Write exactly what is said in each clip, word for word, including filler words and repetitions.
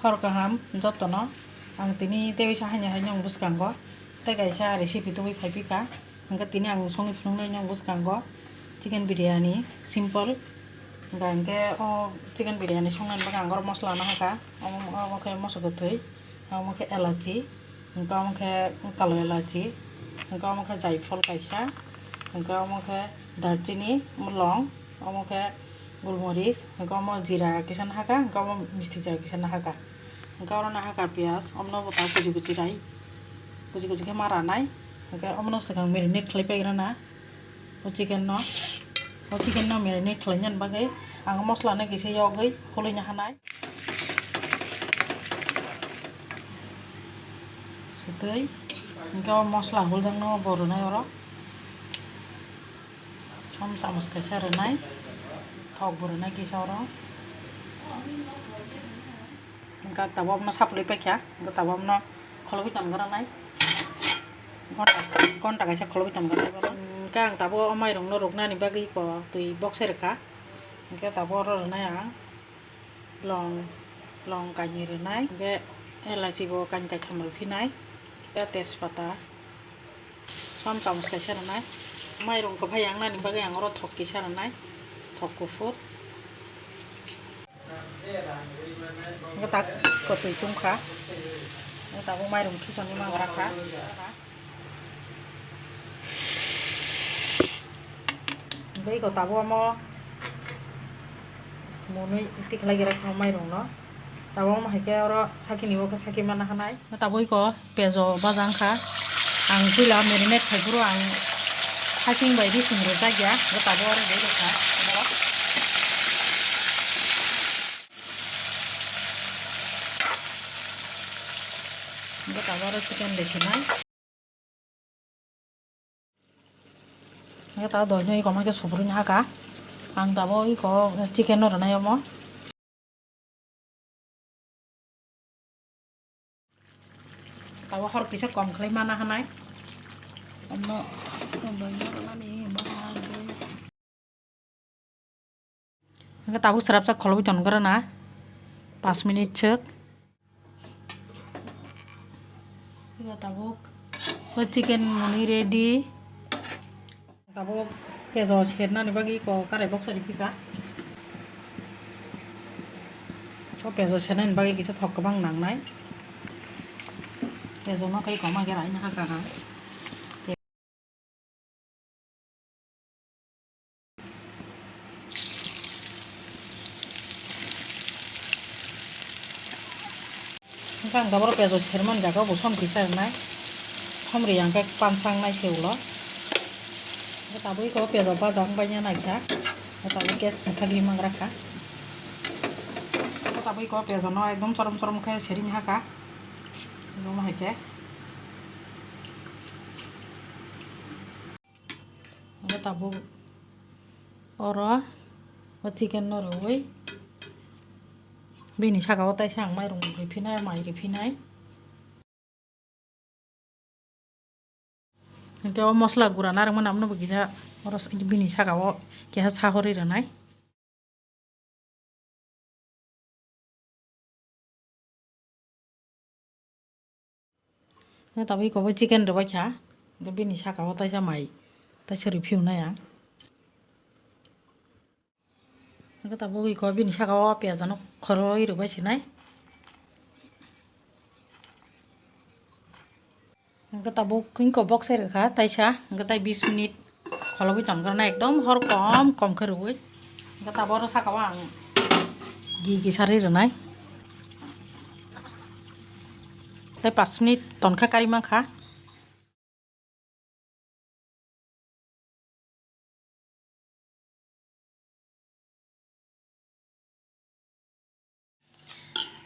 Hor kaham jotono, ang tini tei waisa haino hai nwng bwskango tei kaisa recipe tubui phaiphikha, hwnkhe tini ang songwi phunuknai nwng bwskango chicken biryani simple. Hwnkhe, hwnkhe o chicken biryani songnani bagwi ang oro mosola no hakha, omo, omo khe moso kwthwi, omo khe elachi, hwnkhe omo khe kalo elachi, hwnkhe omo khe jaifol kaisa, hwnkhe omo khe darchini, long, omo khe gulmoris, hwnkhe omo jira kisa no hakha, hwnkhe omo misti jira kisa no hakha, hwnkhe oro no hakha piyaj, omo no bo ta kuchi kuchi rai, kuchi kuchi khe ma ranai, hwnkhe omo no swkang marinate khlai pai rana. O chicken no, o chicken no marinate khlainani bagwi ang mosola no kisa yogwi hului no hanai. Sitwi, hwnkhe o mosola huljak no bo rwnai oro. Som chamos kaisa rwnai, thok bo rwnai kisa oro. Hwnkhe tabuk omo no saplai paikha, hwnkhe tabuk omo no kholobwi tongna nai. Gonta, gonta kaisa kholobwi tongna nai bono. Hwnkhe ang tabuk o mairung no ruknani bagwi ko twi boksai rwkha. Hwnkhe tabuk oro rwnai ang long, long kainwi rwnai. Hwnkhe elachi bo kain kaitham rwphinai. Hwnkhe tejpata. Som chamos kaisa rwnai. Mairung kwphai yangnani bagwi ang oro thok kisa rwnai. Thok kuphur. Hwnkhe tak kwtwi tungkha. Hwnkhe tabuk mairung khichoni mangra kha. Hwnkhe iko tabuk omo mwnwi tikhlai gira kha mairung no. Tabuk omo hai khe oro sakini o khe saki mana hanai. Tabuk iko pejo baja wngkha. Ang puila marinate khai phuru ang haching bai rising rwjak ya. Tabuk oro de rwkha. Tabuk oro chicken de sinai. Hwnkhe ta doino iko ma khe subrui no haka. Ang tabuk iko chicken no rwnai omo. Tabuk hor kisa kom khlai mana hanai. Omo doino rwnani omo. Hwnkhe tabuk swrapsa kholobwi tongkha na, pas minute swk. Hwnkhe tabuk o chicken mwnwi ready. Tabuk pejo sernani bagwi ko karai boksai rwphikha. O pejo sernani bagwi kisa thok kwbang nangnai. Pejo no khai koma khe raina hakha. Hwnkhe ang tabuk pejo sermani jaga o bo som kisa rwnai, som ri yang khe pansa wngnai se ulo. Hwnkhe tabuk iko pejo baja wng bai ya naikha, hwnkhe tabuk gas mwthagwi mangra kha. Hwnkhe tabuk iko pejo no ekdom chorom chorom khe sering hakha, omo hai khe. Hwnkhe tabuk oro o chicken no rwui bini saka o taisa ang mairung riphinai, mai riphinai. Hwnkhe o mosla gura narwkmani abono bo kisa oro bini saka o kisa sahorwi rwnai. Tabuk iko bo chicken rwbaikha, hwnkhe bini saka o taisa mai taisa rwphiyunai ang. Hwnkhe tabuk iko bini saka o piyaj no khoroi rwbai sinai. Hwnkhe tabuk wngkha boksai rwkha taisa, hwnkhe tai bis minute kholobwi tongkha na, ekdom hor kom kom khe rwui. Hwnkhe tabuk oro saka o ang gi gi sarwi rwnai. Tai pas minute tonkha kari mankha.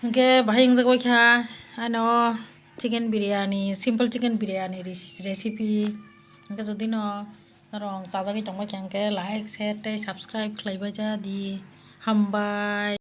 Hwnkhe bahai wngjak bai kha ano chicken biryani, simple chicken biryani reci-, recipe. Hwnkhe jodi no norok chajagwi tongbai kha hwnkhe like, share tei subscribe khlaibai ja di. Hambai.